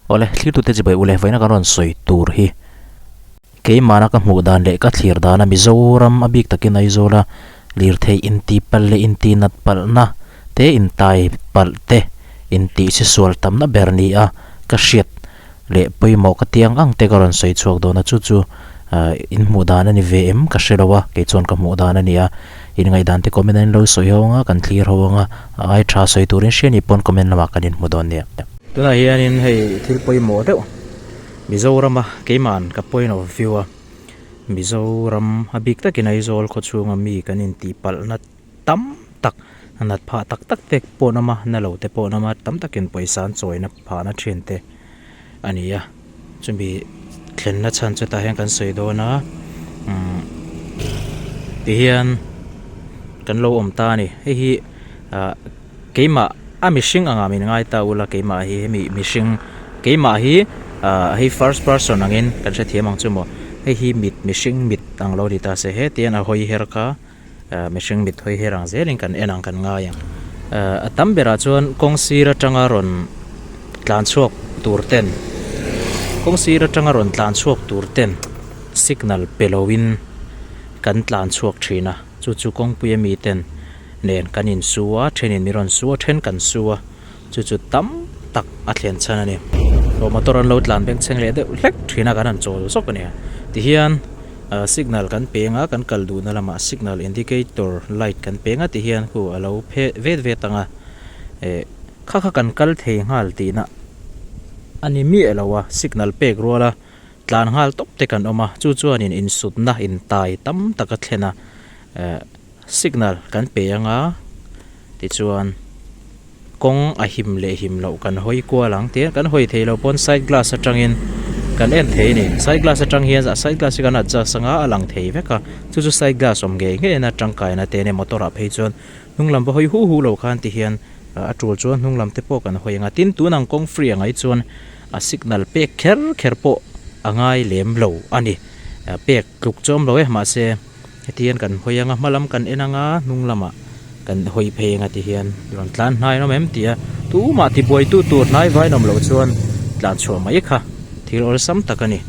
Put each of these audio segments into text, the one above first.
Awle, thlirtute chibai ule, vawiina kan rawn sawi tur hi keimahna ka hmuh dan leh ka thlir dana Mizoram a bik takin Aizawla lirthei intihpalh leh intihnat palhna te intai palh te intih si sual tamna ber ni a ka hriat leh pawimawh ka ti ang ang te ka rawn sawi chhuak dawn a, chu chu in hmuh dan a ni ve em ka hre lo a, kei chuan ka hmuh dan a ni a, in ngaihdan te comment an lo sawi ho ang a, kan thlir ho ang a, a ai tha sawi turin hria ni pawn comment lamah kan inhmu dawn nia. Tunah hianin hei thil pawimawh deuh Mizorama keima'n ka point of view a, Mizoram a bik takin Aizawl khawchhunga mi kan intihpalhna tam tak nat phah tak tak te pawh an awm a, na lo te pawh an awm a, tam takin pawisa an chawina phahna thin te a ni a, chumi thlenna chhan chu tah hian kan sawi dawn a, umm tihian kan lo awm ta a ni, hei hi ah keimah a mihring angah min ngai ta ula keimah hi hemi mihring keimah hi ah hei first person angin kan hrethiam ang chu maw hei hi mit mihring mit ang lo ni ta se hetiang a hawi her kha. Mihring mit hawi her ang zelin kan en ang kan ngai ang. A tam berah chuan kawng sir atanga rawn tlan chhuak tur ten kawng sir atanga rawn tlan chhuak tur ten signal pe loin kan tlan chhuak thin a, chu chu kawngpui ami ten nen kan insu a, thenin min rawn su a, then kan su a, chu chu tam tak a thlen chhan a ni. Aw motor an lo tlan bengchheng leh deuh hlek thin a kan han chawl zawk a ni. Tihian. Signal kan peng a, kan kal duhna lamah signal indicator light kan peng a ti hian khu a lo phe vet vet ang a, eh kha kha kan kal thei nghal tihna a ni miah lo a, signal pek ruala tlan nghal tawp te kan awm a, chu chuanin insutna intai tam tak a thlen a, eh signal kan pe ang a tichuan. Kawng a him leh him loh kan hawi kual ang tia kan hawi thei lo pawn side glass atangin kan en thei a ni side glass atang hian side glass hi kan adjust anga a lang thei vek a chu chu side glass awm ngei ngei a tangkaina te ania motor ah phei chuan hnung lam va hawi hu hu lo khan ti hian a tul chuan hnung lam te pawh kan hawi anga tin tun ang kawng free ang ai chuan a signal pek kher kher pawh a ngai lem lo a ni pek tluk chu awm lo e mahse. Heti hian kan hawi anga hma lam kan en anga hnung lamah kan hawi phei anga ti hian rawn tlan hnai an awm em tih a tumah tibuaitu tur hnai vai an awm loh chuan tlan chhuah mai kha thil awlsam tak a ni.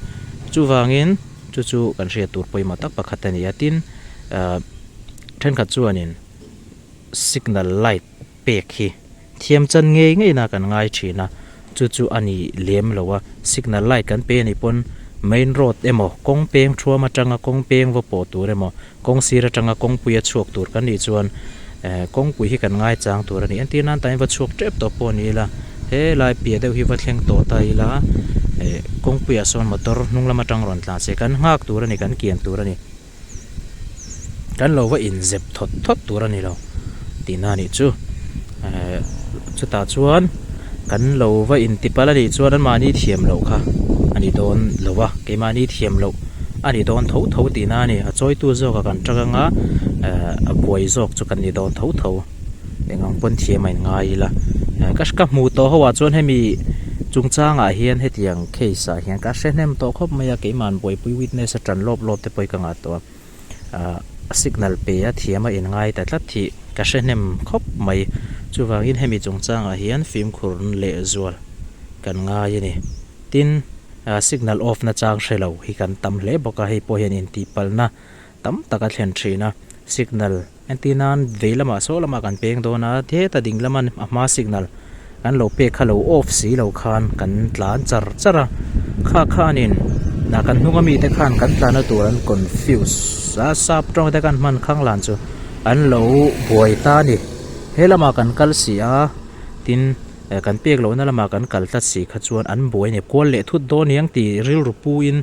Chuvangin chu chu kan hriat tur pawimawh tak pakhat a ni a tin ah thenkhat chuanin signal light pek hi thiam chan ngei ngei na kan ngai thin a, chu chu a ni lem lo a, signal light kan pe anih pawn main road emaw kawng peng thuam atanga kawng peng va pawh tur emaw kawng sir atanga kawngpui a chhuak tur kan nih chuan eh kawngpui hi kan ngai chang tur a ni entir nan tain va chhuak tep tawh pawh ni ila helai piah deuh hi va thleng tawh ta ila eh kawngpuiah sawn motor hnung lam atang rawn tlan se kan nghak tur a ni kan kian tur a ni. Kan lo va inzep thawt thawt tur a ni lo tihna a nih chu. Ehh chutah chuan kan lo va intipal a nih chuan anmahni thiam loh kha a ni dawn lo va, keimahni thiam loh a ni dawn tho tho tihna a ni. A chawitu zawkah kan tang anga ehh a buai zawk chu kan ni dawn tho tho. Eng ang pawn thiam a in ngai ila. Ka ka hmu tawh ho ah chuan hemi chungchangah hian hetiang case ah hian ka hre hnem tawh khawp mai a keimahn buaipui witness a tan lawp lawp te pawh hi ka ngah tawh a. Ahh signal pe a thiam a in ngai ta tlat hi ka hre hnem khawp mai. Chuvangin hemi chungchangah hian fimkhur leh zual kan ngai a ni. Tin, signal off na chang hre lo hi kan tam hle bawk a, hei pawh hian intihpalhna tam tak a thlen thin a. Signal. Entir nan vei lamah saw lamah kan peng dawn a, heta ding lama a hma signal kan lo pek kha lo off si lo khan kan tlan char char a, kha khanin nah kan hnung ami te khan kan tlanna tur an confuse a, sap tawng te khan hman khang lan chu an lo buai ta a ni, he lamah kan kal si a tin kan pek lohna lamah kan kal tlat si kha chuan an buai a ni, kual leh thut dawn hiang tih rilru puin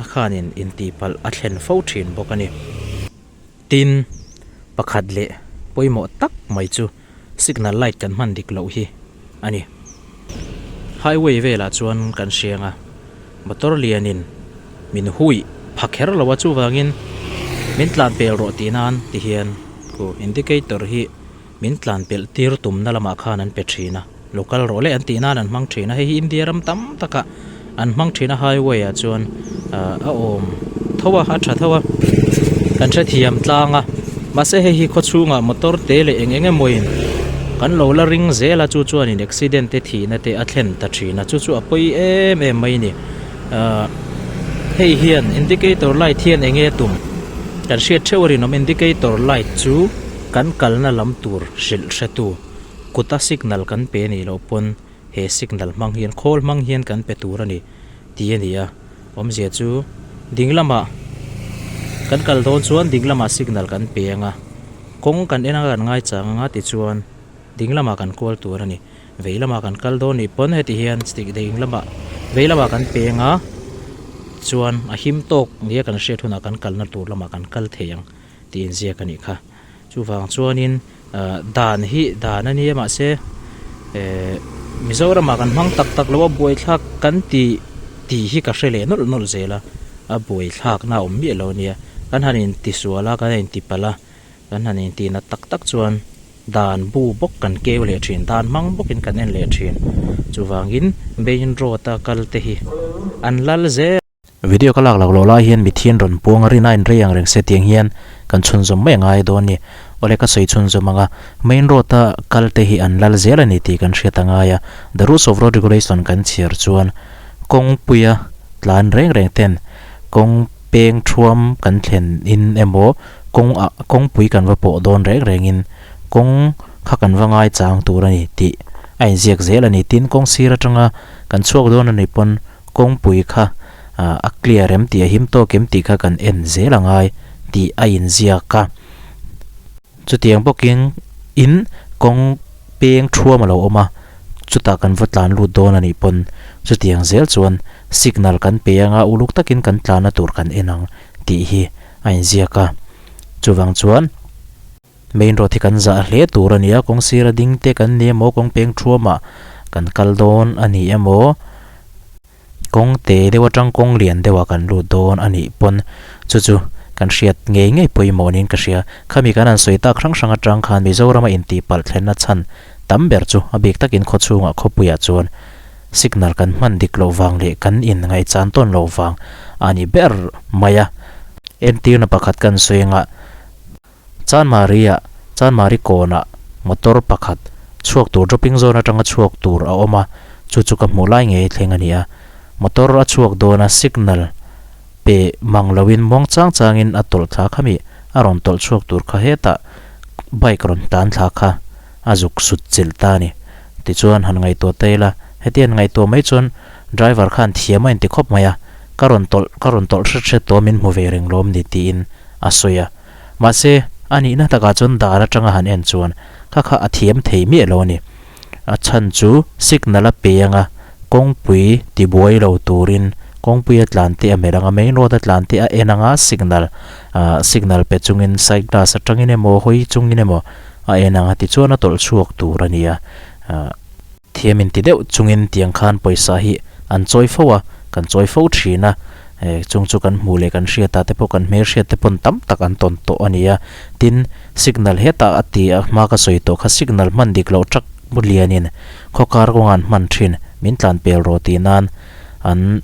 a khanin intihpalh a thlen fo thin bawk a ni. Tin, pakhat leh pawimawh tak mai chu signal light kan hman dik loh hi a ni. Highway velah chuan kan hriang a, motor lianin min hui pha kher lo a, chuvangin min tlan pel rawh tih nan ti hian khu indicator hi min tlan pelh tir tumna lamah khan an pe thin a, lo kal rawh le an tih nan an hmang thin a, hei hi India ram tam taka an hmang thin a highway ah chuan ah a awm tho a a tha tho a kan hrethiam tlang a mahse hei hi khawchhungah motor te leh eng eng emawin. Kan lo la ring zel a chu chuanin accident te thihna te a thlen ta thin a chu chu a pawi em em mai a ni. Ahh hei hian indicator light hian eng nge a tum kan hriat theuh a rinawm indicator light chu kan kalna lam tur hrilh hretu kuta signal kan pe a nih loh pawn he signal hmang hian khawl hmang hian kan pe tur a ni tih a ni a awmzia chu ding lamah kan kal dawn chuan ding lamah signal kan pe ang a kawng kan en anga kan ngaichang anga tichuan ding lamah kan kual tur a ni. Vei lamah kan kal dawn nih pawn heti hian stick ding lamah vei lamah kan peng a chuan a him tawk nia kan hriat hunah kan kalna tur lamah kan kal thei ang tih inziak a nih kha. Chuvang chuanin ah dan hi dan a nia mahse eh Mizoramah kan hmang tak tak lo a buaithlak kan ti tih hi ka hre leh nawlh nawlh zel a a buaithlakna a awm miah lo a nia kan han intisual a kan han intipalh a kan han intinat tak tak chuan. Dan bu bawk kan keu leh thin, dan hmang bawkin kan en leh thin. Chuvangin main road a kal te hi an lal zel. Video ka lak lak loh lai hian mithian rawn puang a rin a inrei ang reng se tiang hian kan chhunzawm mai a ngai dawn ni. Awle ka sawi chhunzawm ang a, main road a kal te hi an lal zel a ni tih kan hriat a ngai a. The rules of road regulation kan chhiar chuan kawngpuia tlan reng reng ten kawng peng thuam kan thlen in emaw kawng ah kawngpui kan va pawh dawn reng reng in kawng kha kan va ngai chang tur a ni tih a inziak zel a ni. Tin, kawng sir atanga kan chhuak dawn a nih pawn kawngpui kha ah a clear em tih a him tawk em tih kha kan en zel a ngai tih a inziak a. Chutiang bawkin in kawng peng thuam a lo awm a, chutah kan va tlan lut dawn a nih pawn chutiang zel chuan signal kan pe anga uluk takin kan tlanna tur kan en ang tih hi a inziak a. Chuvang chuan main road hi kan zah hle tur a ni a, kawng sira ding te kan ni emaw kawng peng thuamah kan kal dawn a ni emaw kawng te deuh atang kawng lian deuhah kan lut dawn a nih pawn chu chu kan hriat ngei ngei pawimawh niin ka hria. Khami kan han sawi tak hrang hrang atang khan Mizorama intihpalh thlenna chhan tam ber chu a bik takin khawchhungah khawpuiah chuan Signal kan hman dik loh vang leh kan in ngaihchan tawn loh vang a ni ber mai a. Entirna pakhat kan sawi anga Chanmari-ah Chanmari kawnah motor pakhat chhuak tur dropping zone atanga chhuak tur a awm a, chu chu ka hmuh lai ngei thleng a ni a. Motor a chhuak dawn a signal pe mang loin muang chang changin a tawlh thla kha mi a rawn tawlh chhuak tur kha hetah bike rawn tan thla kha a zuk sut chilh ta a ni. Tichuan han ngaihtuah ta ila, heti han ngaihtuah mai chuan driver khan thiam a inti khawp mai a, ka rawn tawlh ka rawn tawlh hret hret tawh a min hmu ve reng lawm ni tiin a sawi a. Mahse, a nihna takah chuan dar atanga han en chuan kha kha a thiam thei miah lo a ni. A chhan chu signal a pe anga kawngpui tibuai lo turin kawngpui a tlan te a melh anga main road a tlan te a en anga signal ah signal pe chungin side glass atangin emaw hawi chungin emaw a en ang a tichuan a tawlh chhuak tur a ni a ah thiam inti deuh chungin tiang khan pawisa hi an chawi fo a kan chawi fo thin a eh chung chu kan hmuh leh kan hriat ah te pawh kan hmelhriat te pawn tam tak an tawn tawh a ni a tin signal hetah a ti a hma ka sawi tawh kha signal hman dik loh truck lianin khawkar kawnga an hman thin min tlan pel rawh tih nan an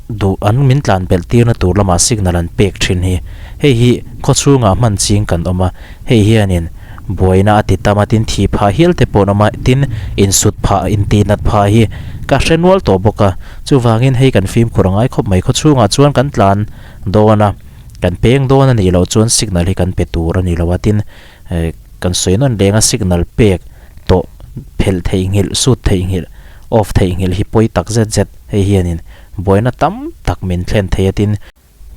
duh an min tlan belh tirna tur lamah signal an pek thin hi. Hei hi khawchhungah hman ching kan awm a, hei hianin buaina a ti tam a, tin thi phah hial te pawh an awm a, tin insut phah intihnat phah hi ka hre nual tawh bawk a, chuvangin hei kan fimkhur a ngai khawp mai. Khawchhungah chuan kan tlan dawn a, kan peng dawn a nih loh chuan signal hi kan pe tur a ni lo a, tin kan sawi nawn leng a signal pek tawh phelh theihnghilh, sut theihnghilh, off theihnghilh hi pawi tak zet zet. Hei hianin buaina tam tak min thlen thei a tin,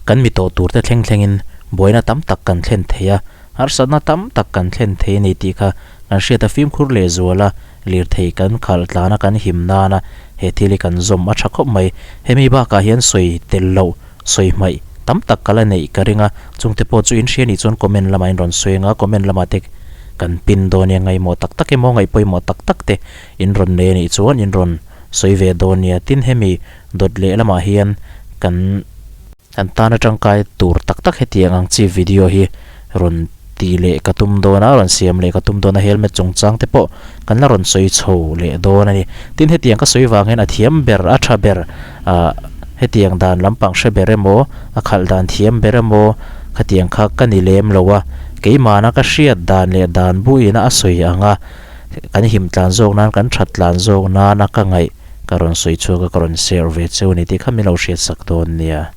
kan mi tawh turte thleng thlengin buaina tam tak kan thlen thei a, harsatna tam tak kan thlen thei a ni tih kha kan hriat a fimkhur leh zual a, lirthei kan khalh tlana kan him nana he thil hi kan zawm a tha khawp mai. Hemi bakah hian sawi tel loh, sawi hmaih tam tak ka la neih ka ring a, chungte pawh chu in hria nih chuan comment lamah in rawn sawi ang a, comment lamah te kan pin dawn nia ngaihmawh tak tak emaw ngaihpawimawh tak tak te in rawn nei a nih chuan in rawn sawi ve dawn nia. Tin hemi dawt leh lamah hian kan kan tana tangkai tur tak tak hetiang ang chi video hi rawn tih leh ka tum dawn a, rawn siam leh ka tum dawn a, helmet chungchang te pawh kan la rawn sawi chho leh dawn a ni. Tin hetiang ka sawi vang hian a thiam ber a tha ber ah hetiang dan lampang hre ber emaw a khalh dan thiam ber emaw khatiang kha ka ni lem lo a, keimahna ka hriat dan leh dan buina a sawi ang a. Kan him tlan zawk nan, kan that tlan zawk nana ka ngaih ka rawn sawi chhuak a, ka rawn share ve cheu a ni tih kha min lo hriatsak dawn nia.